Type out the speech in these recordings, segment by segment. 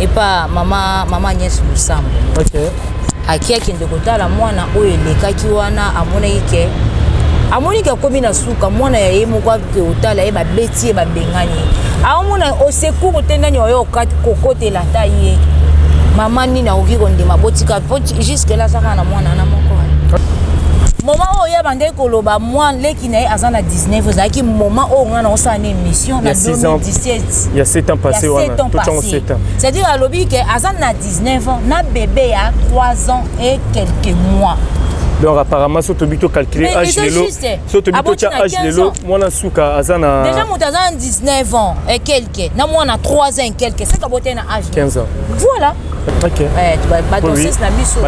Epa mama mama Agnès Lusambo. Okay. Aki akende kotala mwana oyo elekaki wana, amonaki ke amoni ke akomi na suka, mwana ya ye moko ake kotala ye, babeti ye, babengani ye, aomona au secours te, nani oyo kokotela ata ye mama nini akoki kondima botika jusque là aza kaka na mwana wana moko. Moment oyo ye abandaki koloba mwa leki na ye aza na 19, ezalaki moment oyo ngai naosala na émission na 2017. Il y a 7 ans passé wana. 7 ans passé. C'est-à-dire alobi ke aza na 19 ans na bébé ya 3 ans et quelques mois. Donc apparemment so tobi to calculer âge lelo, so tobi to tia âge lelo, mwana suka aza na déjà moto aza na 19 ans et quelques na mwana 3 ans et quelques, c'est kaboteli na âge 15 ans. Voilà. Ok. Badanseuse na biso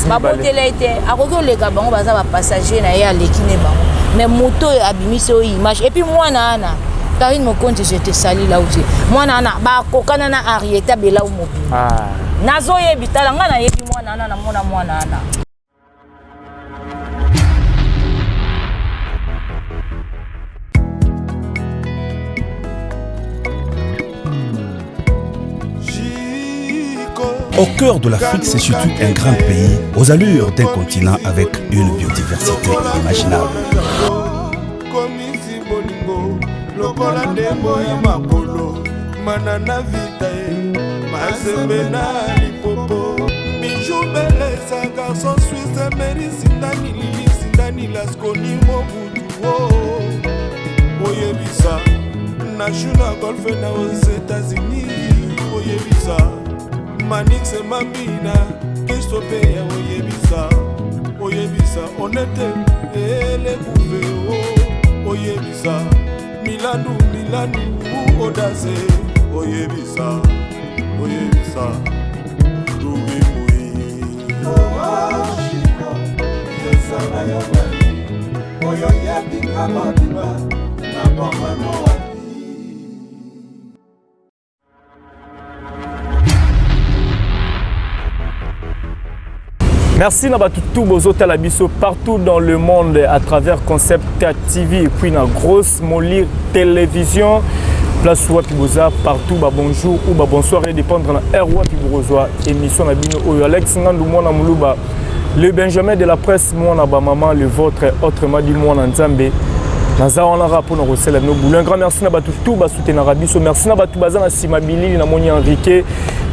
babotela ye te, akoki oleka bango, baza bapassager na ye, aleki ne bango. Mais moto oyo abimisi oyo image, et puis mwana wana Karine Mokonzi, je te salue là où tu es. Mwana wana bakokana na Arieta Belau mobimba. Nazoyebi, tala ngai nayebi mwana wana, namona mwana wana. Au cœur de l'Afrique se situe un grand pays aux allures d'un continent avec une biodiversité inimaginable. Komisi bolingo lokola ndembo ya makolo manana vita ye mazembe na lipopo bijou belesa garçon suisse meri sindani lili sindani laskoni mobutu o oyebisa nashu na golfe na aux États-Unis, oyebisa manix mambina kristo mpe ya oyebisa oyebisa onete elekuve o oyebisa milandu milandu odase oyebisa oyebisa lubimui oyo yebinga mobimba na bomano. Merci na bato tout bozotala biso partout dans le monde à travers Concept TV et puis na Grosse Molire Télévision. Place wapi boza partout, ba bonjour ou ba bonsoir et dépendre na heure wapi bozwa émission na bino oyo. Alex Ngandu mwana Muluba, le Benjamin de la presse, mwana ba maman, le vôtre, autrement dit mwana Nzambe. Naza wana kaka mpona kosala bino boulot. Un grand merci na bato tout basoutenaka biso. Merci na bato baza na nsima bilili, namoni Enrique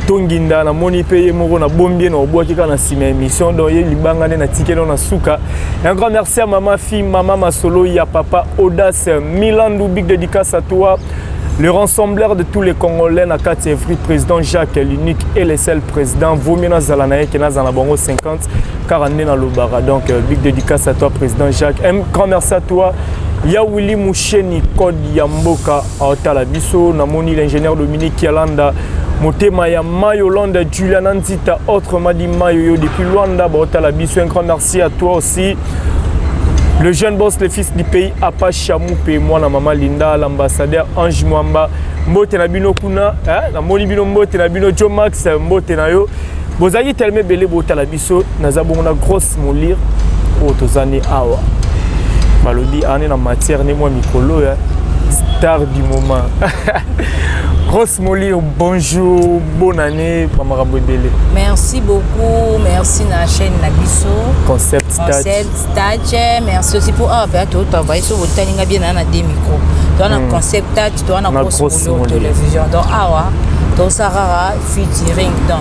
Tonginda, namoni mpe ye moko nabombi ye na obwaki kaka na nsima ya émission, donc ye libanga nde natikeli na suka. Un grand merci à mama fille, mama Masolo ya papa Audace Milandu, big dédicace à toi, le rassembleur de tous les Congolais na kati Evry, président Jacques, l'unique et le seul président. Vaut mieux nazala na ye ke nazala na bango 50 car nde nalobaka. Donc big dédicace à toi, président Jacques. Un grand merci à toi ya Willy Musheni, code ya mboka aotala biso. Namoni l'ingénieur Dominique Yalanda, motema ya Mayolanda Juliana Nzita, autrement dit Mayoyo depuis Luanda, baotala biso. Un grand merci à toi aussi, le jeune boss, le fils du pays, Apache Moupe, mwana mama Linda, l'ambassadeur Ange Mwamba, mbote na bino kuna, hein, namoni bino, mbote na bino Joe Max, mbote na yo. Bozalaki tellement ebele botala biso, naza bongo na Grosse Molire oyo tozani awa. Balobi ane na matière ne mwa mikolo ya star du moment. Grosse Molire, bonjour, bonne année, bamakambo ebele. Merci beaucoup, merci na chaîne na biso. Concept Touch. Concept Touch, merci aussi pour ah ben to travailler sur botalinga bien na des micros. To na Concept Touch, to na Grosse Molire Télévision. Donc awa to sarara featuring, donc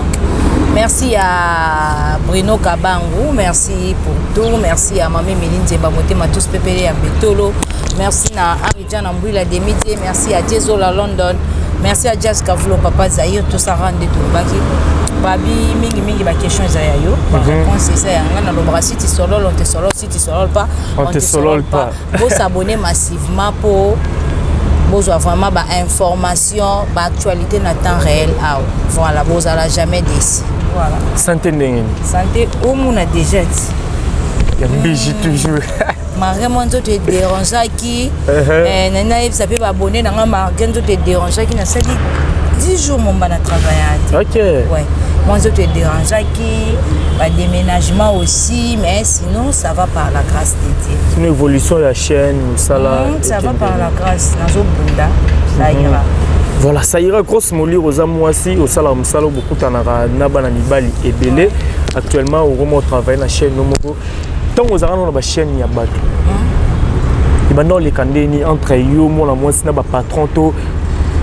merci à Bruno Kabangu, merci pour tout, merci à Mami Méline Nzemba Motema tous pepele ya Betolo, merci na Aridjan Mbouila Demite, merci à Jezola London, merci à Jazz Kavulo Papa Zahir, tout ça rende tolobaki babi mingi mingi, ba question eza ya yo, ba réponse eza ya nga. Nalobaka si tu solole, on te solole, si tu solole pas, on te solole pas. Bosabonner massivement po bozwa vraiment bainformation, baactualité na temps réel awa. Voilà, bozala jamais déçu. Voilà. Santé ndenge nini? Santé omona déjà ti ya mbiji toujours. Malgré moi nzoto edérangeaki, nani nayebisa mpe babone na nga, malgré nzoto edérangeaki, nasali 10 jours momba na travailla te. Ouais, moi nzoto edérangeaki, badéménagement aussi, mais sinon ça va par la grâce de Dieu. Sinon évolution ya chaîne, mosala? Ça va par la grâce, nazobunda, ça ira. Voilà, ça ira. Grosse Molire, oza mwasi, osalaka mosala, bokutanaka na bana mibali ebele. Actuellement okoma otravaille na chaîne moko. Ntango ozalaka nano na bachaîne ya bato, ebanda oleka ndeni entre yo mwana mwasi na bapatron to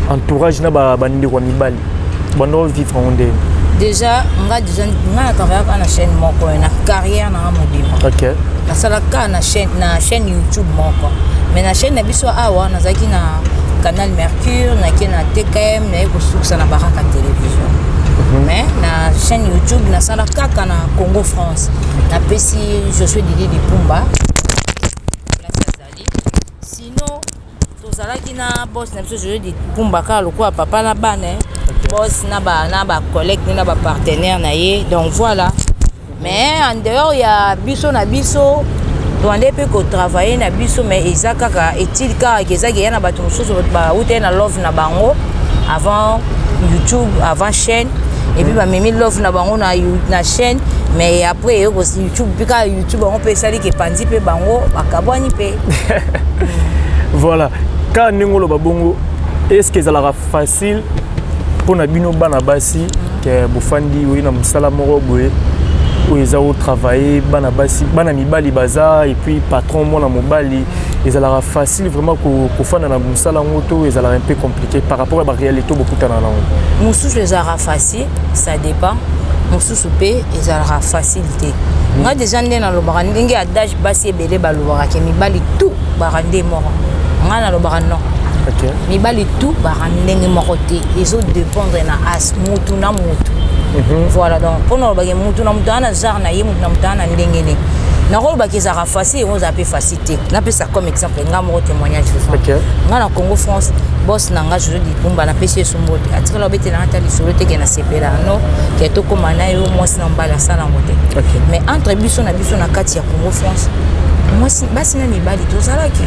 entourage na bandeko ya mibali? Banda ovivre yango ndeni? Déjà nga, déjà nga na travaillaka na chaîne moko na carrière nanga mobimba. Nasalaka na chaîne YouTube moko, mais na chaîne na biso awa nazalaki na Canal Mercure, nake na TKM, naye kosukisa na Baraka Télévision. Mais na chaîne YouTube nasala kaka na Congo France. Napesi Josue Didi Lipumba place azali. Sinon tozalaki na boss na biso Josue Lipumba kaka lokola papa na bana, boss na bacollègue na bapartenaire na ye. Donc voilà, mais en dehors ya biso na biso, tobande mpe kotravaille na biso, mais eza kaka etile kaka ezaki eya na bato mosusu bauta na love na bango avant YouTube, avant chaîne, et puis bamemi love na bango na chaîne. Mais après eyo YouTube mpe, kaka YouTube bango mpe esaliki epandi mpe bango bakabwani mpe. Voilà, kaka ndenge oloba bongo, est ce que ezalaka facile mpona bino bana basi ke bofandi oyi na mosala moko boye oyo eza otravaille, bana basi, bana mibali baza, et puis patron mwana mobali, ezalaka facile vraiment kofanda na mosala yango to ezalaka un peu compliqué par rapport ya baréalité bokutana nango? Mosusu ezalaka facile, ça dépend. Mosusu mpe ezalaka facile te. Nga déjà nde nalobaka ndenge adage basi ebele balobaka ke mibali tout baka nde moko, nga nalobaka non. Mibali tout baka ndenge moko te, ezodépendre na as mutu na mutu. Voilà, donc mpona olobaki mutu na mutu aza na genre na ye, mutu na mutu aza na ndenge ne. Nakolobaki ezalaka facile, yango ezala mpe facile te. Napesa comme exemple nga moko, témoignage vivant. Nga na Congo France, boss na nga Jojo Dipumba, napesi ye sombo te, atikala obetela nga ta lisolo te ke nasepela no ke tokóma na yo mwasi na mobali, asala yango te. Mais entre biso na biso na kati ya Congo France, mwasi, basi na mibali tozalaki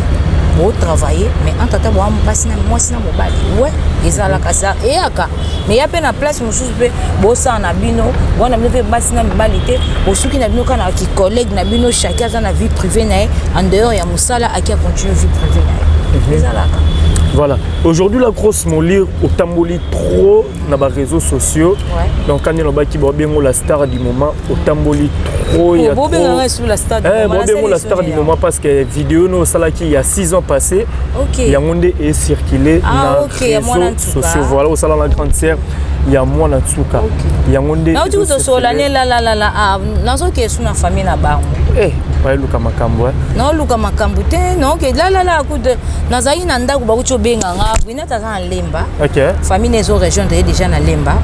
botravaille, mais entre ata boa basi na mwasi na mobali, we ezalaka sa eyaka. Mais ya mpe na place mosusu mpe bosala na bino wana, bino mpe basi na mibali te, bosuki na bino kaka na kicollègue na bino. Chacun aza na vie privée na ye en dehors ya mosala, aki acontinue vie privée na ye, ezalaka. Voilà, aujourd'hui la Grosse Molire otamboli trop na baréseaux sociaux. Donc quand olobaki babengo la star du moment, otamboli trop ya trop. Bobenganga sur la star du Eh, moment. bobengo la star du moment parce que vidéo no osalaki il y a 6 ans passé, yango nde ecirculé Ah, na ok, ya mwana réseaux nsuka. sociaux. Voilà, osala na grande sœur ya mwana nsuka, yango nde Nauti kutosola ne lalalala, nazoke su na famille na bango. Eh, bayeluka makambo, eh. Naoluka makambo te, naoke lalala kude. Nazalaki na ndako, bakuti obenga nga Brinat aza na Lemba. Famille na ezo rejoindre ye déjà na Lemba.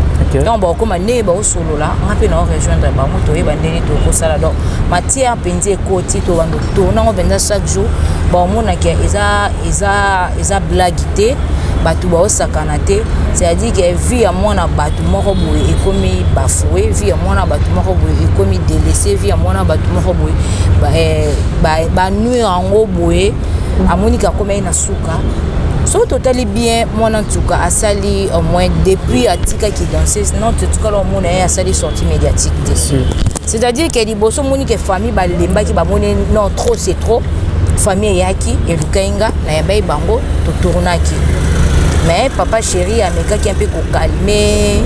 Donc bakokóma ndenge baosolola, nga mpe nao rejoindre bango, toyeba ndenge tokosala. Donc matière mpenza ekoti, tobanda tournango mpenza chaque jour. Baomonaki eza blague te, bato baosakana te. C'est-à-dire que vie ya mwana bato moko boye ekomi bafoué, vie ya mwana bato moko boye ekomi délaissé, vie ya mwana bato moko boye banuire yango boye, amoniki akomi ye na suka. Soki totali bien, mwana ntuka asali au moins depuis atikaki danseuse, non, totikala omona ye asali sortie médiatique te. Si. C'est-à-dire que liboso omoni ke famille balembaki, bamoni non, trop c'est trop. Famille eyaki elukai nga, nayambai bango, totournaki, mais papa chéri amekaki mpe kocalmer.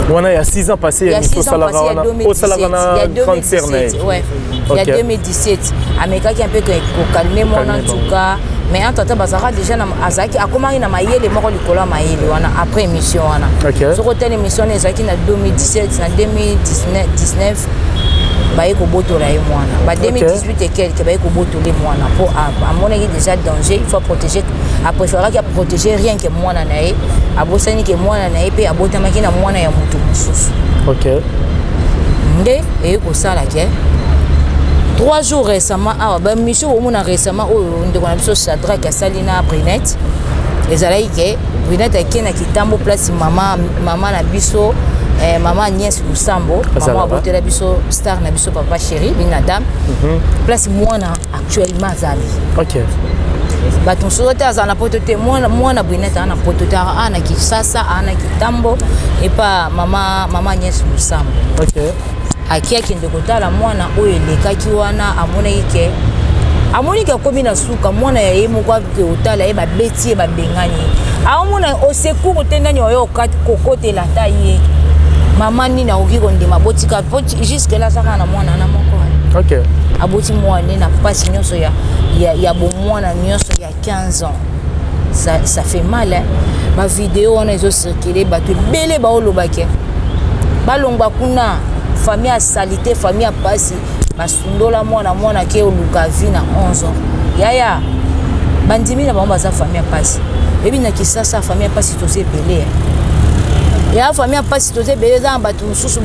Wana ya 6 ans passé? Ya 6 ans passé, ya 2017, ya 2017, ouais, ya 2017, amekaki mpe kocalmer mwana ntuka. Mais entre temps bazalaka déjà, azalaki akomaki na mayele moko likolo ya mayele wana. Après émission wana, soki otala émission wana ezalaki na 2017, na 2019 baye kobotola ye mwana, ba 2018 et quelque baye kobotola ye mwana mpo amonaki déjà danger, il faut protéger. Apréféraki aprotéger rien que mwana na ye, abosani ke mwana na ye mpe abotamaki na mwana ya moto mosusu. Nde eye kosala ke 3 jours récemment awa, bamission omona récemment oyo ndeko na biso Shadrak asali na Brinette, ezalaki ke Brinette ake na Kitambo, place mama na biso, mama Agnès Lusambo, mama abotela biso star na biso papa chéri Binadam, place mwana actuellement azali. Bato mosusu te azala na poto te, mwana Brinette aza na poto te, aa na Kisasa, aa na Kitambo epa mama Agnès Lusambo. Aki akende kotala mwana oyo elekaki wana, amonaki ke Amoniki akomi na suka, mwana ya ye moko ake otala ye, babeti ye, babengani ye, aomona au secours te. Nani oyo kokotela ata ye? Mama nini akoki kondima botika? Po jusque là aza kaka na mwana na moko. Aboti mwana na mpasi nyonso ya bomwana nyonso ya 15 ans. Ça fait mal, hein? Bavideo wana ezocircule, bato ebele baolobaki balongwa kuna, famille ya saleté, famille ya pasi, basundola mwana, mwana ke oluka vie na 11 ans. Yaya, bandimi na bango baza famille ya pasi. Ebi na Kisasa, famille ya pasi toza ebele. Ya famille ya pasi toza ebele. Eza na bato mosusu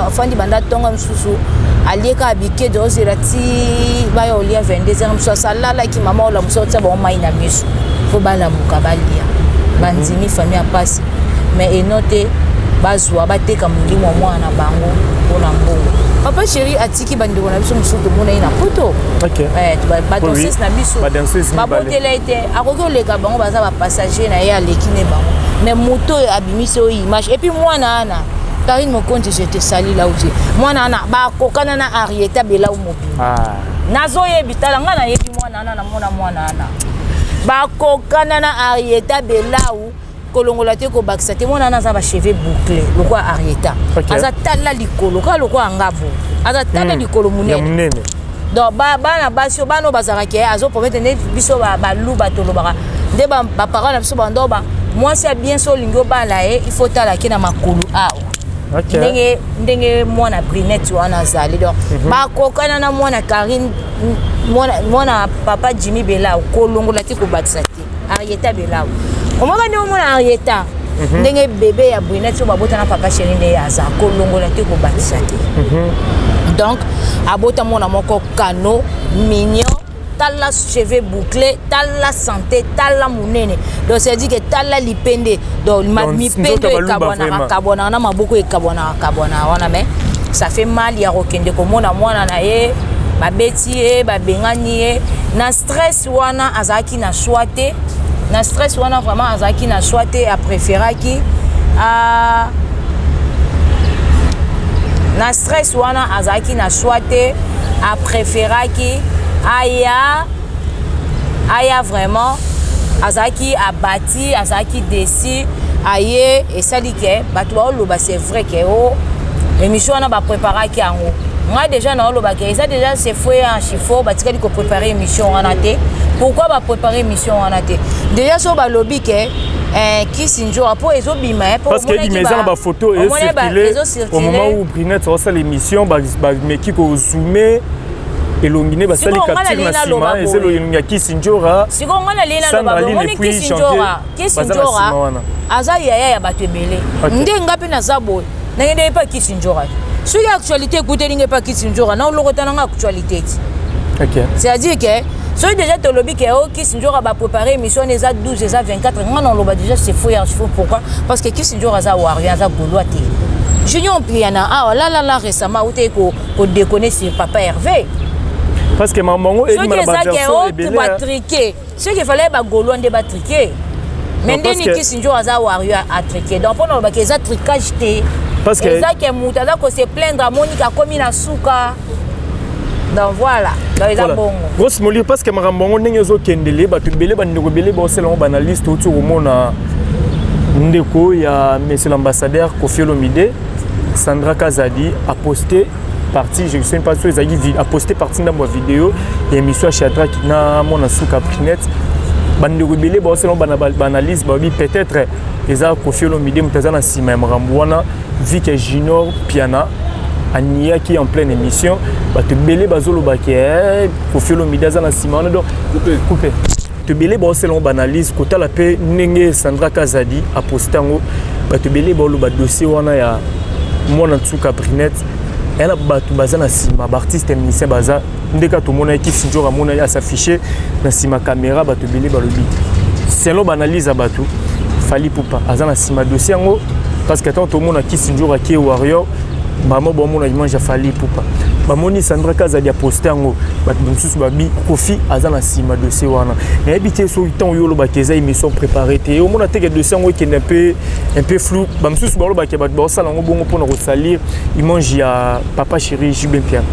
afandi banda ntongo, mosusu alie kaka bikede, ozela ti baya olia 22 heures. Mosusu asalalaki, mama ola mosusu otia bango mai na miso mpo balamuka balia. Bandimi famille ya pasi, mais eno te bazwa bateka molimo ya mwana na bango mpona mbongo. Papa Chéri atiki bandeko na biso mosusu, tomona ye na poto. Badanseuse na biso babotela ye te, akoki oleka bango, baza bapassager na ye, aleki ne bango. Mais moto oyo abimisi oyo image, et puis mwana wana Karine Mokonzi, je te sali là où mwana wana bakokana na Arieta Belau mobimba. Nazoyebi, tala ngai, nayebi mwana wana, namona mwana wana bakokana na Arieta Belau, kolongola te, kobakisa te. Mwana wana aza bacheveux bouclé lokola Arieta. Aza tala likolo kaka lokola ngabo, aza tala likolo monene. Donc bana basi oyo, bana oyo bazalaka ke azopromettre nde biso baluba tolobaka nde baparent na biso bando ba mwasi ya bien, so olingi obala ye, il faut tala ke na makolo awa. Ndenge ndenge mwana Brinette wana azali, donc bakokana na mwana Karine, mwana papa Jimmy Belau, kolongola te, kobakisa te, Arieta Belau. Omoka nde omona Arieta ndenge bebe ya Brinette oyo babota na papa Chéri, nde aza, kolongola te, kobakisa te. Donc abota mwana moko kano mignon, tala cheveux bouclé, tala santé, tala monene. Donc c'est à dire que tala lipende, donc mipende ekabwanaka kabwanaka na maboko, ekabwanaka kabwanaka wana. Mais ça fait mal ya kokende komona mwana na ye babeti ye, babengani ye na stress wana. Azalaki na choix te na stress wana, vraiment azalaki na choix te. Apréféraki na stress wana, azalaki na choix te, apréféraki aya aya. Vraiment azalaki abati, azalaki déçu. Aye esali ke bato baoloba, c'est vrai ke o émission wana bapréparaki yango. Ngai déjà naoloba ke eza déjà, c'est faux et archi faux. Batikali kopréparer émission wana te. Pourquoi bapréparer émission wana te? Déjà so balobi ke Kisi Nzoka mpo ezobima. Parce que eza na bafoto ezocircule au moment où Brinette osala émission, bameki kozoomer elongi ne, basali capture na nsima, eza elongi ya Kisi Njora. Sikoyo ngai nalingi naloba, omoni Kisi Njora, Kisi Njora aza yaya ya bato ebele. Nde nga mpe naza boye, nakende epa Kisi Njora. Soki actualité ekuteli nga epa Kisi Njora, na olokota nanga actualité ti. C'est-à-dire que soki déjà tolobi ke o Kisi Nzoka bapréparé émission wana, eza 12, eza 24, nga na oloba déjà c'est faux, archi faux. Pourquoi? Parce que Kisi Nzoka aza warrior, aza gaulois te. Junior Mpiana awa lalala récemment auti kodéconner sur papa Hervé. Parce que mamango soki eza ke o batriquer, soki efallait bagaulois nde batriquer, mais ndeni Kisi Nzoka aza warrior, atriquer. Donc mpona olobaki eza tricage te, eza ke moto aza kose plaindre, amoniki akomi na suka. Donc voilà, donc eza bongo. Grosse Molire, parce que makambo yango ndenge ezokendele, bato ebele, bandeko ebele baosala yango baanalyse. Outi komona ndeko ya monsieur l'ambassadeur Kofi Olomide, Sandra Kazadi, aposte partie, je ne sais pas so ezalaki, aposte partie ndambo ya video ya émission ya Shadrack na mwana suka Prinet. Bandeko ebele baosala yango baanalyse, balobi peut-être eza Kofi Olomide moto aza na nsima ya makambo wana, vu que Junior Piana aniaki en pleine émission. Bato ebele bazolobaki Kofi Olomide aza na nsima wana. Donc coupe, bato ebele baosala yango baanalyse, kotala mpe ndenge Sandra Kazadi aposte yango, bato ebele baoloba dossier wana ya mwana nsuka Brinette eya na bato baza na nsima, baartiste musicien baza nde kaka tomonaki Kisi Nzoka amonaki as'affiche na nsima caméra. Bato ebele balobi, selon baanalyse ya bato, Fally Ipupa aza na nsima dossier yango, parce que ntango tomona Kisi Nzoka ke warrior, bamo bamona image ya Fally Ipupa, bamoni Sandra Kazadi aposte yango, bato mosusu babi Kofi aza na nsima dossier wana. Nayebi te soki ntango yo olobaki eza émission préparé te, omona te ke dossier yango ekende un peu flou. Bamosusu balobaki bato baosala yango bongo mpona kosalir image ya papa chéri JB Mpiana.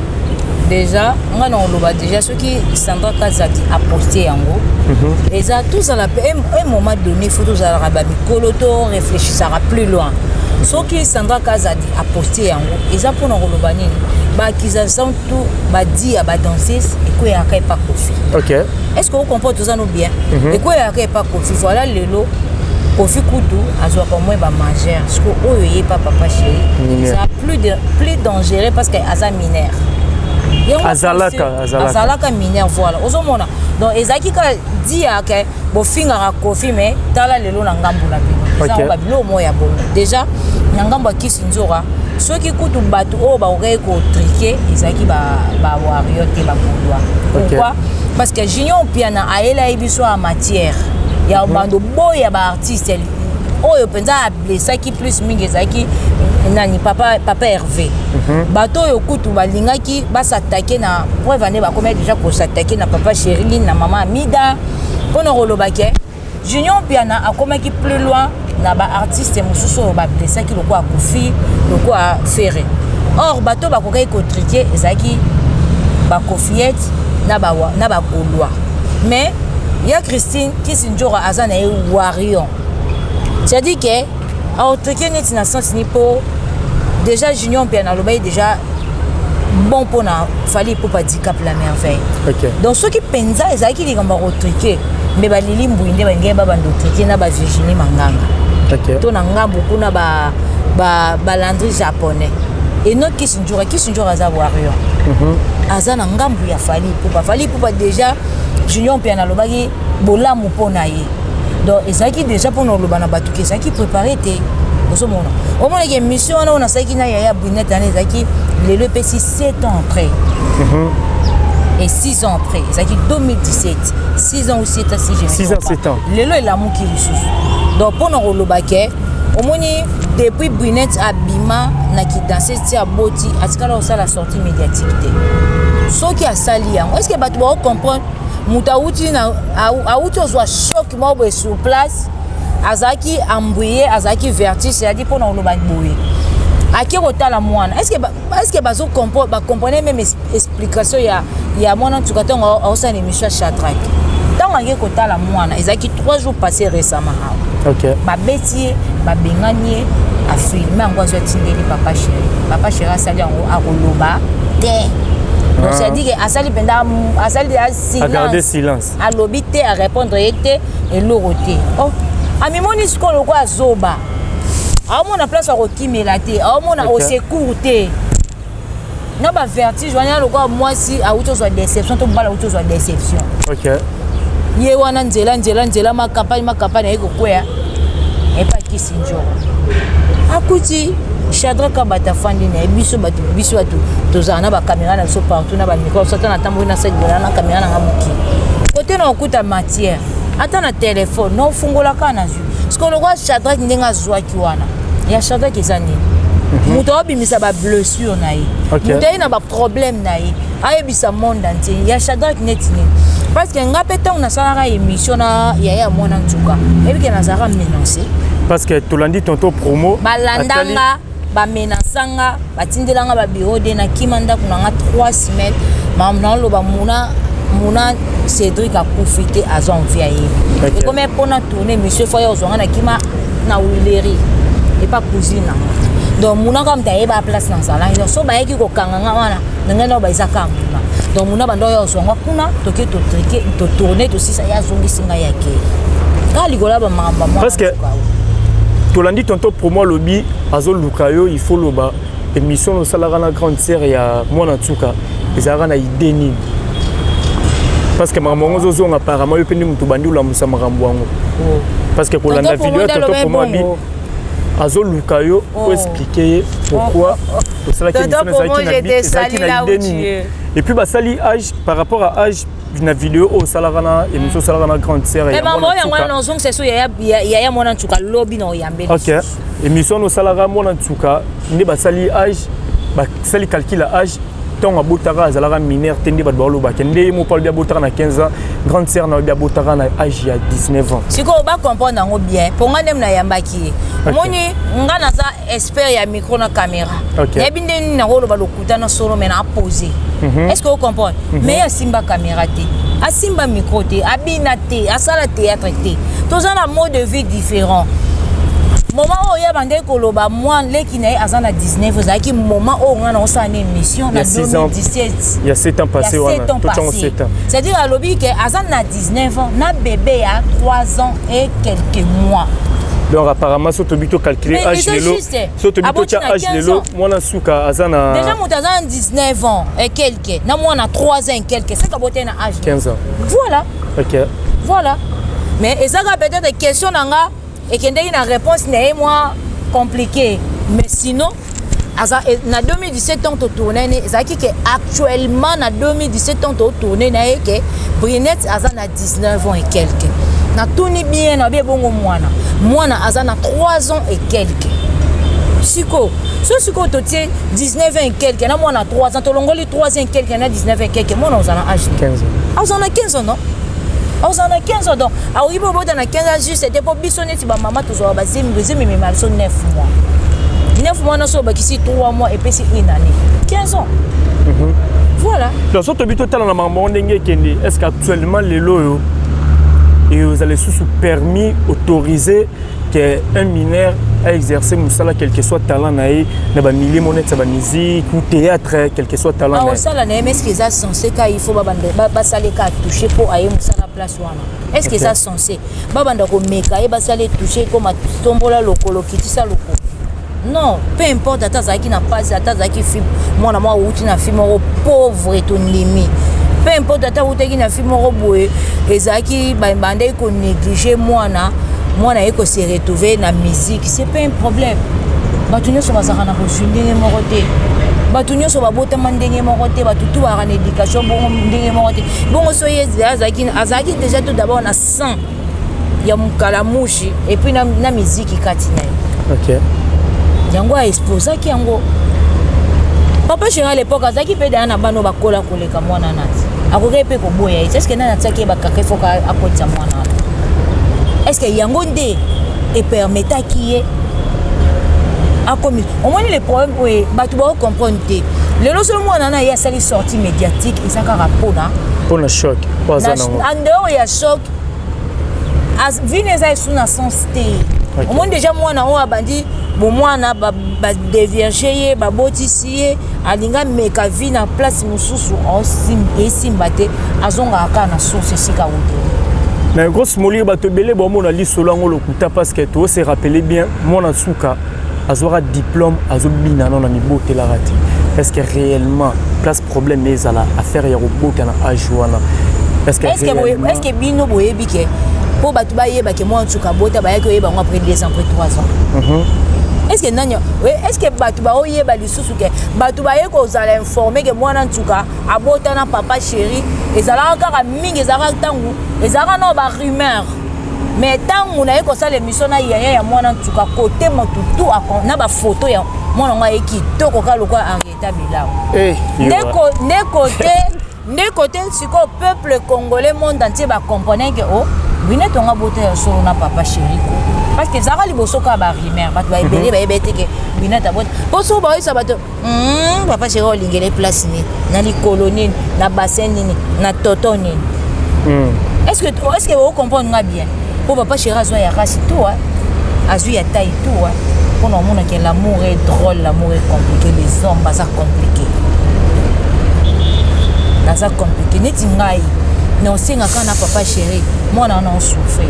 Déjà nga na koloba, déjà soki Sandra Kazadi aposte yango, eza tozala mpe un moment donné, faut tozalaka bamikolo, to réfléchissaka plus loin. Soki Sandra Kazadi aposte yango, eza mpona koloba nini? Baaccusation tout badi ya badanseuse ekweyaka epa Kofi. Est ce que ocomprendre? Toza no bien, ekweyaka epa Kofi. Voilà, lelo Kofi kutu azwaka moins bamajeur, siko oyo ye pa Papa Chéri eza plus dangereux parce que aza mineur. Azalaka, azalaka. Azalaka mineur, voilà. Ozomona, donc ezalaki kaka dia ke bofingaka Kofi, mais tala lelo na ngambu na bino, eza babilo moko ya bongo. Déjà na ngambo ya Kisi Nzoka, soki kutu bato oyo bakokaki kotriquer, ezalaki bawarrior te, bagaulois. Pourquoi? Parce que Junior Piana ayelaki biso ya matière ya bando boya baartiste oyo mpenza ablessaki plus mingi, ezalaki nani? Papa Hervé. Bato oyo kutu balingaki bas'attaquer na preuve ane, bakomi déjà kos'attaquer na Papa Chéri, na Mama Amida, mpona koloba ke Junior Piana akomaki plus loin na baartiste mosusu oyo bablessaki, lokola Kofi, lokola Ferre. Or bato bakokaki kotriquer ezalaki bakofiete na bagaulois, mais ya Christine Kisi Nzora aza na ye warrior, c'est-à-dire ke aotriquer neti na sens ni mpo déjà Junior Mpe nalobaki déjà bon mpona Fally Ipupa Dicap la Merveille. Donc soki mpenza ezalaki likambo ya kotriquer, me balili mbui nde balingaki babanda otriquer na bavirginie Manganga to na ngambu kuna balandri japonais eno Kisi Nzora. Kisi Nzora aza warrior, aza na ngambu ya Fally Ipupa. Fally Ipupa déjà, Junior mpe nalobaki bolamu mpo na ye. Donc ezalaki déjà mpona oloba na bato ke ezalaki préparé te. Ozomona, omonaki émission wana oyo nasalaki na yaya Brunette wana, ezalaki lelo epesi 7 ans après et 6 ans après, ezalaki 2017, 6 ans ou 7 ans, si je ne 6 ans, 7 ans. Lelo elamuki lisusu. Donc mpona koloba ke omoni, depuis Brunette abima na kidanse ti aboti, atikala kosala sortie médiatique te. Soki asali yango, est ce que bato bakocomprendre? Moto awuti awuti ozwa choc moko boye sur place, azalaki embrouillé, azalaki vertige, c'est-à-dire mpona koloba boye, ake kotala mwana, est ce que bazocomprendre, bacomprendre même explication ya mwana ntuka? Ntango aosala émission ya Shadrack, ntango ake kotala mwana, ezalaki 3 jours passé récemment awa. Babeti ye, babengani ye, afilmer yango, azwi, atindeli Papa Chéri. Papa Chéri asali yango, akoloba te. Donc c'est à dire que asali mpenza, asali silence, silence. Alobi te, arépondre ye te, eloko te. Oh, amimoni sikoyo lokola azoba, aomona place akokimela te, aomona au secours te na bavertige wana, lokola mwasi awuti ozwa déception to mobali awuti ozwa déception. Ye wana nzela, nzela, nzela, macampagne, macampagne, aye kokwea epa Kisi Njoro, akuti Shadrack Abata afandi na ye. Biso bato, biso bato tozala na bacaméra na biso partout, na bamicro biso. Ata natamboli na saki bona na caméra nanga mokili kote na okuta matière, ata na telefone na ofungolaka nazwi. Sikoyo lokola Shadrack ndenge azwaki wana ya Shadrack, eza nini? Moto aobimisa bablessure na ye, moto aye na baproblème na ye, ayebisa monde entier ya Shadrack neti nini? Parce que nga mpe, ntango nasalaka émission na yaya mwana ntuka, ebike nazalaka menacé. Parce que tolandi tonton Promo. Balandanga, bamenaçanga, batindelanga babureau de nakima ndako na nga 3 semaines. Makambo naoloba, muna muna Cédrik akufi te, aza envie, ayebi. Ekomi mpona tourner émission, fo ya ozwanga na kima na Wileri epa cousine nanga. Donc muna kaka moto ayeba place nazalaki. Donc so bayaki kokanga nga wana na ngai, nao baeza kaka muna. Donc muna bando oyo ozwanga kuna, toke totriquer, totourner, tosisa, ye azongisi ngai, yake kaka likolo ya bamakambo. Parce que tolandi tonton Promo alobi azoluka yo, il faut loba émission osalaka na grande sœur ya mwana ntuka ezalaka na idée nini? Parce que makambo yango ozozonga, apparemment yo mpe nde moto bandi olamusa makambo yango, parce que kolanda video ya tonton Promo, abi azoluka yo oexpliquer ye pourquoi osalaki émission, ezalaki na idée nini, et puis basali âge par rapport à âge na video oyo osalaka na émission osalaka na grande sœur. Ya yango wana, nazongisa so yaya mwana ntuka lobi na oyambe. Ok, émission wana osalaka mwana ntuka nde basali âge, basali calcul ya âge. Ntango abotaka, azalaka mineur te. Nde bato balobaka nde ye moko alobi abotaka na 15 ans, grande sœur na alobi abotaka na age ya 19 ans. Sikoyo bacomprendre yango bien, mpo nga ndenge nayambaki ye, omoni nga naza expert ya micro na caméra. Nayebi nde nini nakoloba, lokuta na solo, mais naapose. Est ce que ocomprendre? Mais asimba caméra te, asimba micro te, abina te, asala théâtre te. Toza na mode de vie différent. Moment oyo ya bandeki koloba mwa leki na ye aza na 19, ezalaki moment oyo nga na osala na émission na 2017. Il y a 7 ans passé wana. 7 ans passé, c'est-à-dire alobi ke aza na 19 ans na bébé ya 3 ans et quelques mois. Donc apparemment, so tobi tocalcule âge lelo, so tobi totya âge lelo, mwana suka aza na déjà moto aza na 19 ans et quelque na mwana 3 ans et quelque, c'est kabote na âge 15 ans. Voilà. Voilà, mais ezaka peut-être question na nga ekendeki na réponse na ye mwa compliqué, mais sinon aza na 2017 ntango totourne ne, ezalaki ke actuellement na 2017 ntango totourne na ye ke Brinette aza na 19 ans et quelque. Natuni bien na bi ebongo mwana, mwana aza na 3 ans et quelque. Sikoyo so sikoyo totie 19 ans et quelque na mwana 3 ans, tolongoli 3 ans et quelque na 19 ans et quelque, mwana oza na âge 15 ans. Aza na 15 ans, non? Aza na 15 ans. Donc akoki mpe obota na 15 ans juste te, mpo biso neti bamama tozwaka bazemi, bazemi emema biso 9 mois. 9 mois nyonso obakisi 3 mois, epesi une année, 15 ans. Voilà. Donc so tobi totala na makambo ndenge ekende, est ce que actuellement lelo oyo ezala lisusu permis, autorisé que un mineur a exercer mosala, quel que soit talent na ye, na bamilieu mo neti ya bamusique ou théâtre, quel que soit talent na ye? Osala na ye, mais est ce que eza censé ka il faut basala ka touche mpo aye mosala place wana? Est ce que eza censé babanda komeka ye, basala etouche, koma tombola lokolo, kitisa lokolo? Non, peu importe, ata azalaki na pasi, ata azalaki fi mwana moko awuti na fi moko pauvre, tondimi. Peu importe, ata awutaki na fi moko boye, ezalaki bandaki konéglige mwana, mwana ye kose retrouver na musique, c'est pas un problème. Bato nyonso bazalaka na kozwi ndenge moko te, bato nyonso babotama ndenge moko te, bato tu bazalaka na éducation bongo ndenge moko te. Bongo so ye azalaki déjà tout d'abord na sang ya mokala mushi et puis na miziki kati na ye. Yango aexposaki yango. Papa chéri à l'époque azalaki mpe daya na bana oyo bakola koleka mwana nati, akokaki mpe koboya ye. Est-ce nani atiaki ye bakaka efoka akotisa mwana wana? Est ce que yango nde epermetaki ye akomi? Omoni le problème oyo bato bakocomprendre te lelo, solo mwana na ye asali sortie médiatique, eza kaka mpona mpona choc po aza nango. En dehors ya choc, vine eza esu na sens te. Omoni déjà mwana oyo abandi bomwana, badévierge ye, babotisi ye, alingi ameka vie na place mosusu, esimba te, azongaka kaka na source esika wuteli. Mais grosse molire, bato ebele bomona lisolo yango lokuta, parce que tose rappeler bien, mwana suka azwaka diplôme, azobina nano na mibotelaka te. Est ce que réellement place problème ezala affaire ya kobota na age wana? Est ce que est ce que bino boyebi ke mpo bato bayeba ke mwana nsuka abota, bayaki oyeba yango après 2 ans, après 3 ans? Est ce que nani, est ce que bato baoyeba lisusu ke bato baye kozala informé ke mwana nsuka abota na papa chéri? Ezalaka kaka mingi, ezalaka ntango ezalaka nao barumeur, mais ntango naye kosala émission na yaya ya mwana nsuka, kote motu tu na bafoto ya mwana ngo aye kitoko kaka lokola Henrietta Bilao. Nde kote sikoyo peuple congolais, monde entier bacomprendre ke o bine tonga bota ya solo na papa chéri ko, parce que ezalaka liboso kaka barumeur, bato baebele bayeba ete ke Binete abota. Mpo soki baoyisa bato, papa chéri olingele place nini, na likolo nini, na bassin nini, na toto nini? Est ce que ocomprendre nga bien? Mpo papa chéri azwa ya race tout, azwi ya taille tout, mpona omonake l'amour est drôle, l'amour est compliqué, les hommes baza compliqué, naza compliqué. Neti ngai na osengaka na papa chéri, mwana wana osouffrir.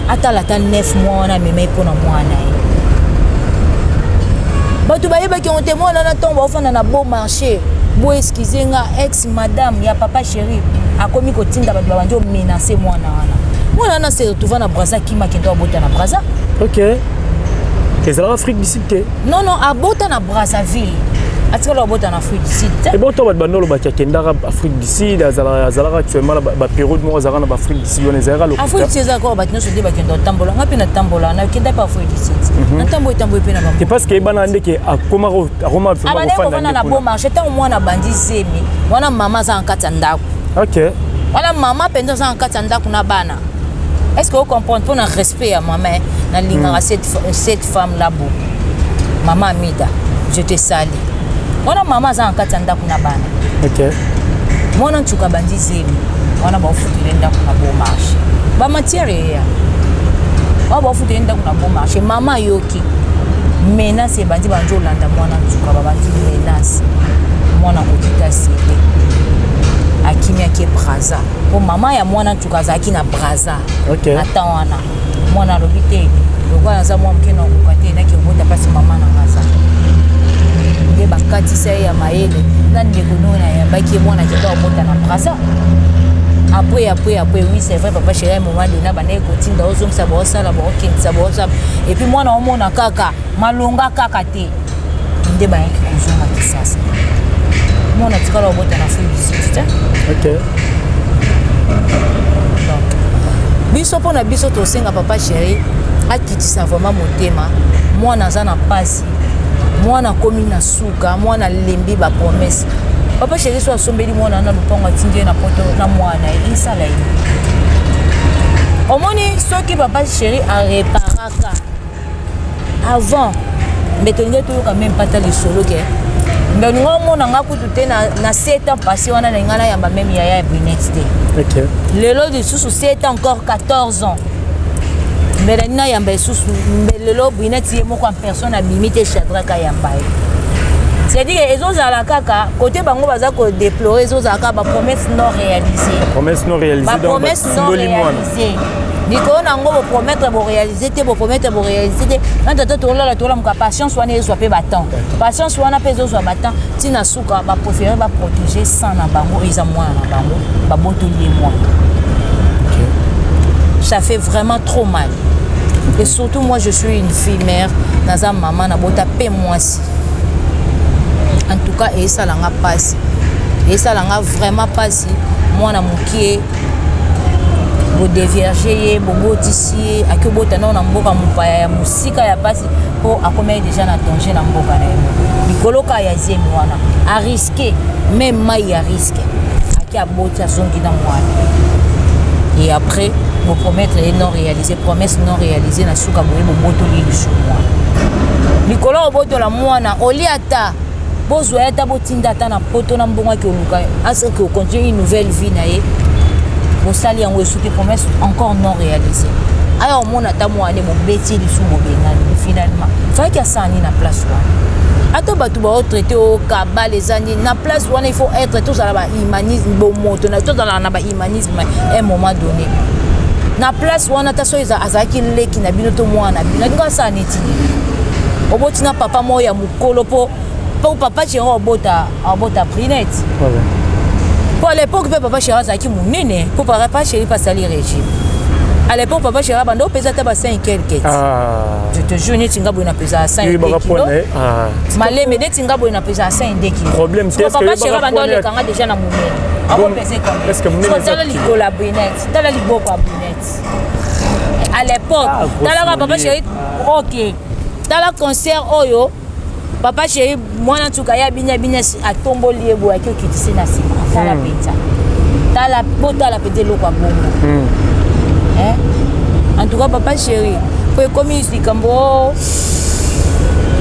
Atala ata 9 mois wana amemai mpona mwana ye, bato bayebaki yango te. Mwana wana ntongo baofanda na beau marché bo, excuse nga, ex madame ya papa chéri akomi kotinda bato, babandi omenace mwana wana. Mwana wana se retrouva na Braza, akima, akende abota na Braza. Ok, ezalaka Afrique du Sud te? Non, abota na Brazzaville. Atikala kobota na Afrique du Sud te. Eboto bato bando olobaki akendaka Afrique du Sud, azalaka actuellement na bapériode moko azalaka na baAfrique du Sud wana, ezalaka lokuta? Afrique du Sud ezalaka bato nyonso nde bakenda kotambola. Nga mpe natambola, nakenda mpe Afrique du Sud, natambola etambola mpe na te, parce que eyebana ndeke akomaka, akoma abandaki kovanda na Beau Marché. Ntango mwana abandi zemi wana, mama aza na kati ya ndako. Wana mama mpenza aza na kati ya ndako na bana. Est ce que ocomprendre? Mpo na respect ya mama, nalingaka cette femme là beaucoup, mama Amida, je te sali. Wana mama aza na kati ya ndako na bana. Mwana nsuka abandi zemi wana, baofutele ndako na Beau Marché, bamatière eya wana, baofutele ndako na Beau Marché. Mama ayoki menace ebandi, bandi olanda mwana nsuka, babandi menace, mwana akokita sele, akimi, ake Braza, mpo mama ya mwana nsuka azalaki na Braza. Na temps wana mwana alobi te, lokola naza mwa moke na okoka te, naki obota mpasi mama na nga aza nde bakatisa ye ya mayele na ndeko no nayambaki ye. Mwana akenda kobota na Braza. Après, oui, c'est vrai, papa chéri, à un moment donné bandaki kotinda, ozongisa, baosala, baokendisa, baosala, et puis mwana omona kaka malonga kaka te, nde bayaki kozonga Kisasa. Mwana tikala kobota na Afrique du Sud te. Donc biso, mpo na biso, tosenga papa chéri akitisa vraiment motema. Mwana aza na mpasi, mwana akomi na suka, mwana alembi bapromesse. Papa chéri so asombeli mwana na lopango, atindi ye na Poto na mwana ye, esala ye. Omoni, soki papa chéri areparaka avant, mbe tolingi toyoka même pata lisolo ke mbe olingi omona nga kutu te na 7 ans passé wana, na ngai nayamba même yaya ya Brunette te. Lelo lisusu 7 ans, encore 14 ans, mbe nani nayamba lisusu? Mbe lelo Brunette ye moko en personne abimi te, Shadrak ayamba ye. C'est-à-dire ezozala kaka côté bango baza kodéplorer, ezozala kaka bapromesse non réalisée. Promesse non réalisée. Bapromesse non réalisée likolo na yango, bopromettre, boréalise te, bopromettre, boréalise te. Na tata tolala, tolamuka, patience wana ezwa mpe batemps, patience wana mpe ezozwa batemps ntina suka. Bapréféré baprotéger sang na bango, eza mwana na bango, babotoli ye mwana. Ça fait vraiment trop mal. Et surtout moi, je suis une fille mère, naza mama, nabota mpe mwasi. En tout cas esalanga mpasi, esalanga vraiment mpasi. Mwana mokie, bodévierger ye, bobotisi ye, aki obota nao na mboka mopaya ya mosika ya mpasi, mpo akomaki déjà na danger na mboka na ye moko. Likolo kaka ya zemi wana, arisquer même mai ya risque, aki aboti, azongi na mwana, et après bopromettre ye non réalisé, promesse non réalisé. Na suka boye bobotoli lisusu mwana. Likolo obotola mwana, olia ata bozwa ye, ata botinda ata na Poto na mbongo, aki oluka asaki ocontinue une nouvelle vie na ye. Bosali yango, esuki promesse encore non réalisé. Aya omona ata mwana, bobeti lisu, bobengani. Finalement fayaki asala nini na place wana? Ata bato baotraite o kabale, eza nini na place wana? Il faut être, tozala bahumanisme, bomoto, tozala na bahumanisme. Un moment donné na place wana, ata soki azalaki leki na bino to mwana na bino, alingi asala neti nini? Oboti na papa moko ya mokolo, mpo papa chéri obota, abota Prinette. Po à l'époque mpe papa chéri azalaki monene, mpo papa chéri mpe asali régime. À l'époque papa chéri abanda opesa ata ba 5 quelque. Je te jure, neti nga boye napesa 5 kilo maleme, neti nga boye napesa 5 kilo. Problème te. Papa chéri abanda olekanga déjà na monene, akopesa combien? Tala likolo ya Brunette, tala liboko ya Brunette à l'époque, talaka papa chéri. Ok, tala concert oyo papa chéri, mwana nsuka ye abini, abini, atomboli ye boye, aki okitisi na nsima. Tala mpenza, tala, botala mpenza eloko ya bongo. En tout cas papa chéri, po ekomi likambo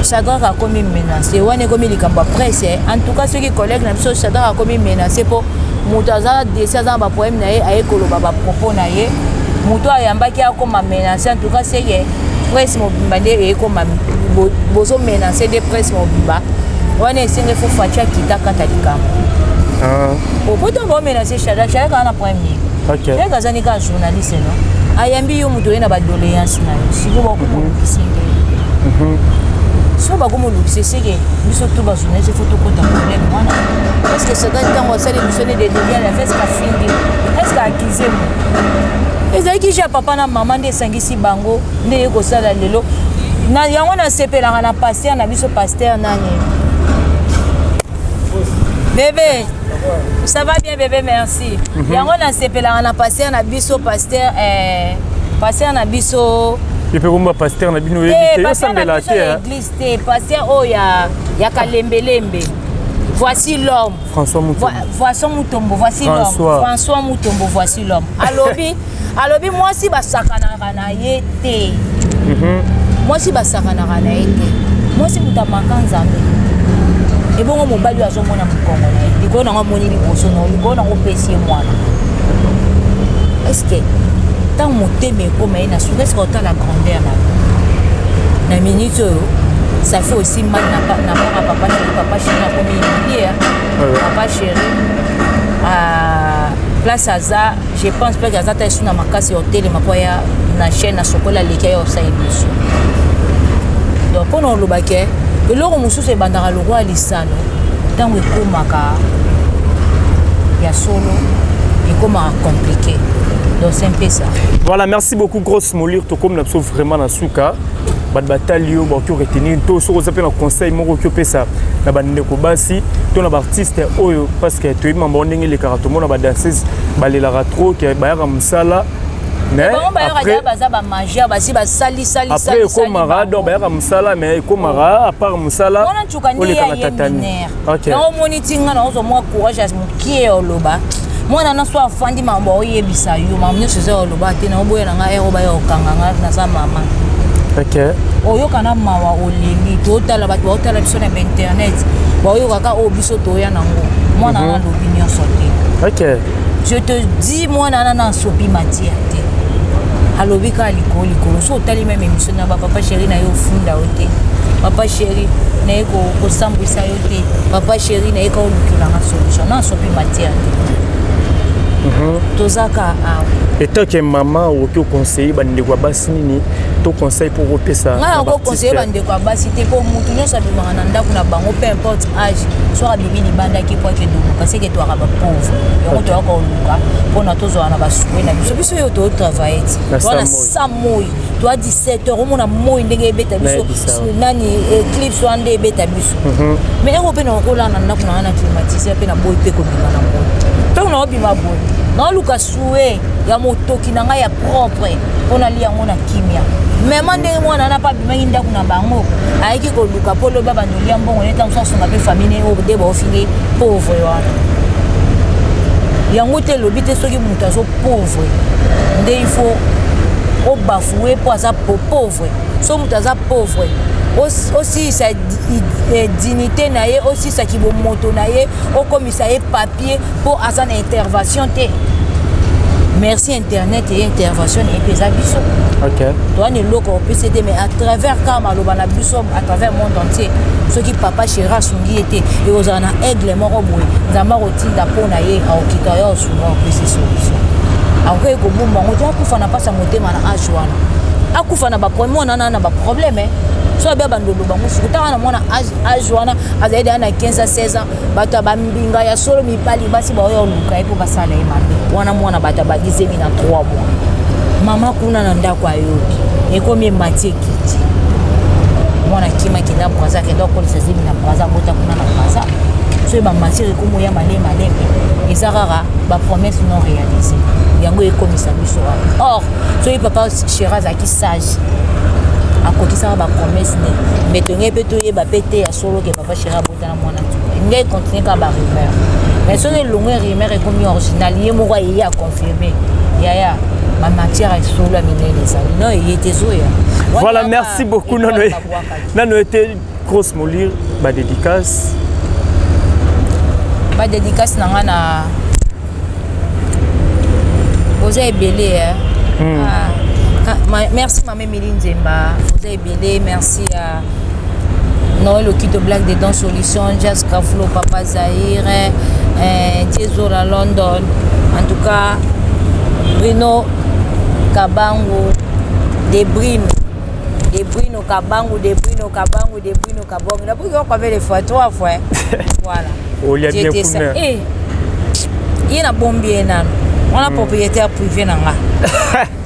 Shadrak akomi menace wana, ekomi likambo ya presse. En tout cas soki collègue na biso Shadrak akomi menace mpo moto aza desi, aza na baproblème na ye, aye koloba bapropos na ye, moto ayambaki akoma menace. En tout cas seke presse mobimba nde eyekoma bozomenace nde presse mobimba wana. Esenge fo Faci akita kata likambo po ntango baomenace Shadrak, Shadrak aza na problème nini? Shadrak aza ni kaka journaliste, no ayambi yo, moto oye na badoléance na yo, sikoyo bakomolukisi nde so bakomolukisa. Eseke biso to bajournaliste fo tokota problème wana, parce que Shadrak ntango asali émission ne de Liliane, est ce que afindi? Est ce que accuse mo ezalaki ja papa na mama nde esangisi bango nde ye kosala lelo na yango? Nasepelaka na pasteur na biso, pasteur nani, Bébé, ça va bien bébé, merci. Yango nasepelaka na pasteur na biso, pasteur, pasteur na biso. Ye mpe komba pasteur na bino, oyebi te, yosambela te. Église te, pasteur oyo ya Kalembelembe, voici l'homme. François Mutombo. Voici Mutombo, voici l'homme. François Mutombo, voici l'homme. Alobi mwasi basakanaka na ye te. Mwasi basakanaka na ye te. Mwasi moto amaka Nzambe. Ebongo mobali oyo azomona mokongo na ye, likolo nango amoni liboso na likolo nango, opesi ye mwana. Est-ce ntango motema ekóma ye na suka, est-ce otala grandeur na yo na minute oyo? Ça fait aussi mal na part ya papa chéri. Papa chéri akomi humilie. Papa chéri, place aza, je pense mpe aza ta esu na makasi ya otelema mpo aya na chaîne na sokola, aleki aya osala émission. Donc mpona olobake, eloko mosusu ebandaka lokwa lisano, ntango ekomaka ya solo, ekomaka compliqué. Donc c'est un peu ça. Voilà, merci beaucoup Grosse Molir. Tokomi na biso vraiment na suka. Bato batali yo, bakoki retenir to soki oza mpe na conseil moko okoki opesa na bandeko basi to na baartiste oyo, parce que toyebi mambo ndenge elekaka, tomona badanseuse balelaka trop ke bayaka mosala. Mais après baza bamajeur, basi basalisali. Après ekomaka, donc bayaka mosala, mais ekomaka à part mosala. Wana ncuka nde ya ye minere yango omoni ti nga naozwa mwa courage ya mokie oloba. Mwana na so afandi, makambo aoyebisa yo, makambo nyonso eza oloba te. Na oboya na nga ero baya kokanga nga, naza mama. Oyoka na mawa, oleli. Totala bato baotala biso na bainternet, baoyokaka oyo biso toya nango. Mwana wana alobi nyonso te. Je te dis, mwana wana na asopi matière te, alobi kaka likolo likolo. So otali même émission na bapapa chéri na ye, ofunda yo te, papa chéri naye kosambwisa yo te, papa chéri naye ka olukelanga solution, na asopi matière te. Toza ka awa. Étant que mama, okoki oconseille bandeko ya basi nini to conseil mpo kopesa? Ngai nakoconseille bandeko ya basi te, mpo mutu nyonso abimaka na ndako na bango, peu importe âge. Soki abimi libanda, ake po ake doluka, seke toyaka bapauvre. Yango toyaka koluka mpona tozwala na basue na biso. Biso oyo totravaille ti toa na sa moi, toa 17 heures, omona moi ndenge ebeta biso nani, éclipse wana nde ebeta biso. Mais eko mpe nakokolala na ndako na nga na climatiseur, mpe naboyi mpe kobima na moi. Ntango naobima boye, naoluka sue ya motoki na ngai ya propre mpo nalia yango na kimia. Mema ndenge mwana wana mpe abimaki ndako na bango, ayaki koluka mpo loba bandolia mbongo ne, ntango asunga mpe famille ne oyo nde baofingi pauvre wana. Yango te elobi te soki moto azo pauvre nde il faut obafue mpo aza pauvre. So moto aza pauvre, osilisa dignité na ye, osilisaki bomoto na ye, okomisa ye papier mpo aza na intervention te. Merci internet eye intervention na ye mpe eza biso. Towana eloko opesi te, mais à travers kaka maloba na biso, à travers monde entier, soki papa chéri asungi ye te, ekozala na aigle moko boye Nzambe akotinda mpo na ye, akokita yo, asunga, opesi solution. Akoki kobomba yango te, akufa na mpasi ya motema na age wana, akufa na baproblème wana, na baproblème. So abe bandolo bango suku ntango wana mwana age wana azali deya na 15 a 16 ans, bato ya bambinga ya solo, mibali, basi, baoya oluka ye mpo basala ye mabe. Wana mwana bato abandi zemi na 3 mois, mama kuna na ndako ayoki, ekomi emati ekiti, mwana akima, akenda Braza, akenda akolisa zemi na Braza, abota kuna na Braza. Soki bamatière ekomi oya malemi malemi, eza kaka bapromesse non réalisé, yango ekomisa biso wana. Or soki papa chéri azalaki sage, akokisaka bapromesse ne, mais tongai mpe toyeba mpe te ya solo ke papa chéri abotana mwana nsuka. Ngai continue kaka barumeur, mais soki elongo rumeur ekomi original, ye moko ayei aconfirme, yaya, bamatière ya solo ya minene ezali no eye te, ezoya. Voilà, merci beaucoup. Nano ete Grosse Molir, badédicace. Badédicace na nga na boza ebele. Ah, ah, merci mama Emili Nzemba, boza ebele. Merci à Noël Okito, Black Dedans Solution, Jazz Kaflo, Papa Zahir, Diezola London, en tout cas Bruno Kabangu de Brino, de Bruno Kabangu, de Bruno Kabangu, de Bruno Kabangu. Nabuki combien de fois? Trois fois. Voilà. Olia bien kuna. Eh. Ye na bombi ye nano. Wana propriétaire privé na nga.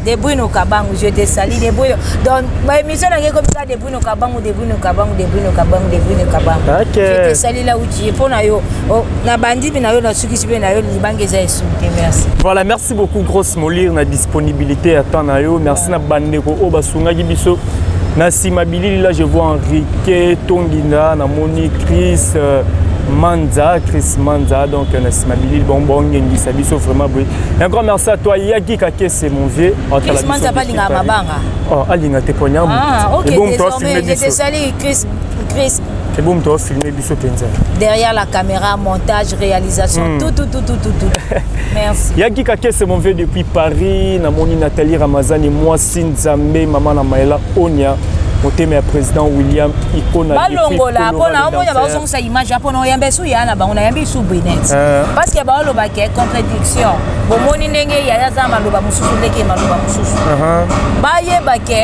De Bruno Kabangu, je te salue. De Bruno. Donc, ma émission n'a comme ça, De Bruno Kabangu, De Bruno Kabangu, De Bruno Kabangu, De Bruno Kabangu. Ok. Je te salue là où tu es. Pona yo, oh, na bandi na yo na sukisi pe na yo libanga eza esunte. Merci. Voilà, merci beaucoup Grosse Molire na disponibilité à temps na yo. Merci na bandeko oyo basungaki biso. Na sima bilili là je vois Enrique Tonginda na moni Chris Manza, Chris Manza donc na sima bilili bon bon ngengisa biso vraiment boye. Un grand merci à toi Yaki Kakese mon vieux. Chris Manza pas linga mabanga. Oh, alinga te ponya. Ah, OK, Et bon toi désormais filmer je te biso. salue Chris Chris Et bon toi filmer biso penza. derrière la caméra, montage, réalisation, tout tout tout tout tout tout. Merci. Yaki Kakese mon vieux depuis Paris, namoni Nathalie Ramazani mwasi Nzambe mama na Maela Onia motema ya président William Ikona Balongola mpona omona baozongisa image mpona oyamba esu ya na bango nayambi esu Brinet parce que baolobake contradiction bomoni ndenge yaya aza maloba mosusu ndenge maloba mosusu bayeba ke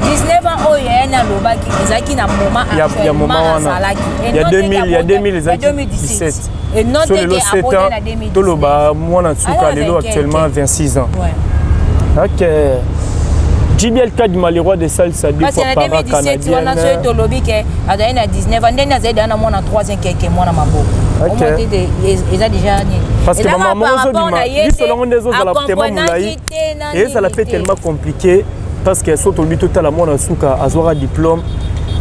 19 ans oyo yaya ni alobaki ezalaki na moment Ya actuellement moment wana. azalaki Et Ya non te 2000, ya ke 2000 ezalaki 2017 17. et non So te lelo ke 7 abota ans na 2019 toloba mwana suka Alors, lelo azalaki actuellement ok. 26 ans. Ouais. OK. JBL Kadima, le roi de salsa, deux Parce que fois na para 2017 wana soki canadienne. tolobi ke azali na 19 ans ndenge azali daa na mwana 3 quelque mwana maboko Ok. omoi te te eza déjà nini Parce que Eza kaka maman par rapport ozobima na ye biso te, nango nde ezozala tellement akomprenaki molai te na ezala nini mpe te. tellement compliqué parce que so tolobi totala mwana suka azwaka diplôme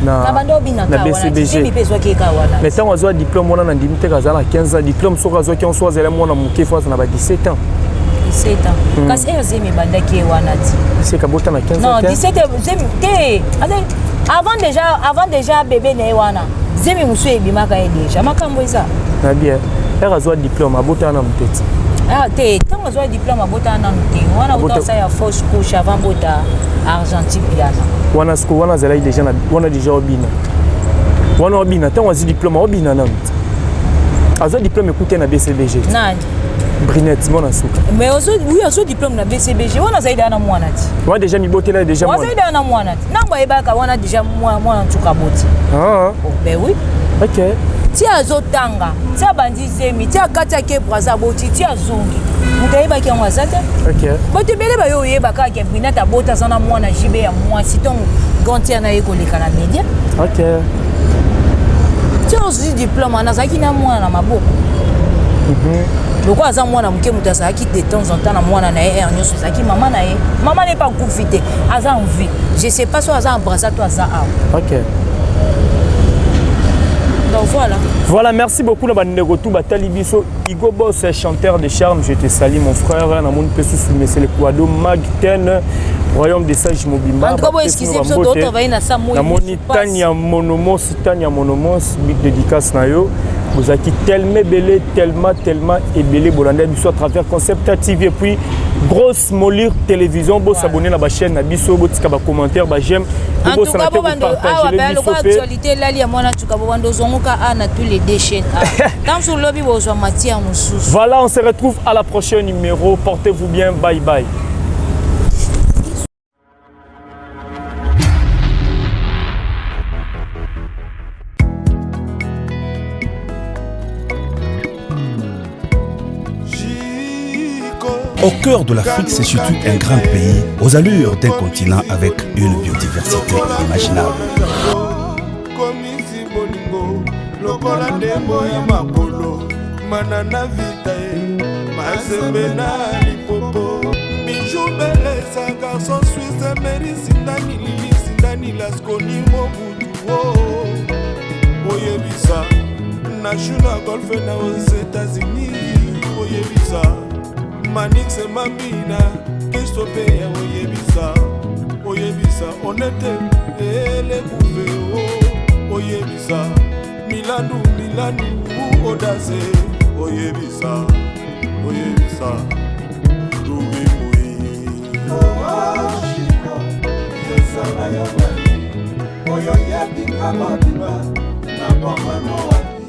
Na na, banda obina na ka wana BCBG tizemi mpe ezwaki eka wana mais ntango azwa diplôme wana na ndimi te aza na 15 ans diplôme soki azwaki yango so azali mwana moke fo aza na ba 17 ans 17 ans kasi eyo zemi ebandaki ye wana ti seka bota na 15 non ans te 17 zemi te avant déjà bébé na ye wana zemi mosusu ebimaka ye déjà makambo eza na bien ere azwa diplôme abotaka na moteti. Ah, te, ntango azwa diplôme abotaka nanu te wana Abota- ota osala ya fausse couche avant bota Argentine piana. Wana siko wana azalaki déjà na wana déjà obina wana obina ntango azwi diplôme obina nanu te azwa diplôme ekute na BCBG. Nani? Brinette mwana suka. Mais oui, azwa diplôme na BCBG wana azali daa na mwana ti. Wana déjà mibotela déjà mwana. Azali daa na mwana ti ntango ayebaka wana déjà mwana nsuka boti. Ah, Oh, ben oui. Ok. Ti azotanga ti abandi zemi ti akati ake Braza boti ti azongi moto ayebaki yango aza te. Bato ebele bayo oyeba kaka ke Brinat abota aza na mwana JB ya mwasi ntongo gantiere na ye koleka na média. Ti ozwi diplôme wana azalaki na mwana na maboko lokola aza mwana moke moto azalaki de temps en temps na mwana na ye heure nyonso ezalaki mama na ye. Mama na ye mpe akufi te, aza en vie, je sais pas so aza en Braza to aza awa. Donc voilà. Voilà, merci beaucoup na bandeko tout batali biso. Igo Boss, chanteur de charme, je te salue mon frère. Namoni pe susu Monsieur le Kwado Magten, Royaume des Sages Mobimba. En tout cas, bon, excusez biso totravaille na sa moi. Namoni Tania Monomos, Tania Monomos, big dédicace na yo. Bozalaki tellement ebele, tellement, tellement ebele bolanda biso à travers Concept TV et puis Grosse Molire Télévision. Bosabonner na bachaîne na biso, botika bacommentaire, baj'aime. En tout cas, bobando awa baya lokola actualité elali ya mwana tuka bobando ozongoka a na tous les deux chaînes ntanso lobi bozwa matière mosusu. Voilà, on se retrouve à la prochaine numéro. Portez-vous bien, bye bye. Au cœur de l'Afrique se situe un grand pays aux allures d'un continent avec une biodiversité inimaginable. Komisi bolingo lokola ndembo ya makolo mana na vita ye Mazembe na Lipopo Bijou Belesa garçon suisse Meri Sindani Lili Sindani Lasconi Mobutu o oyebisa Nashu na Golfe na aux États-Unis oyebisa Manix Mambina Kristopeya oyebisa oyebisa Onete Elekuve o oyebisa Milandu Milandu Odase oyebisa oyebisa Rubimui. Ezala yo oyo yebinga mobimba na bomano.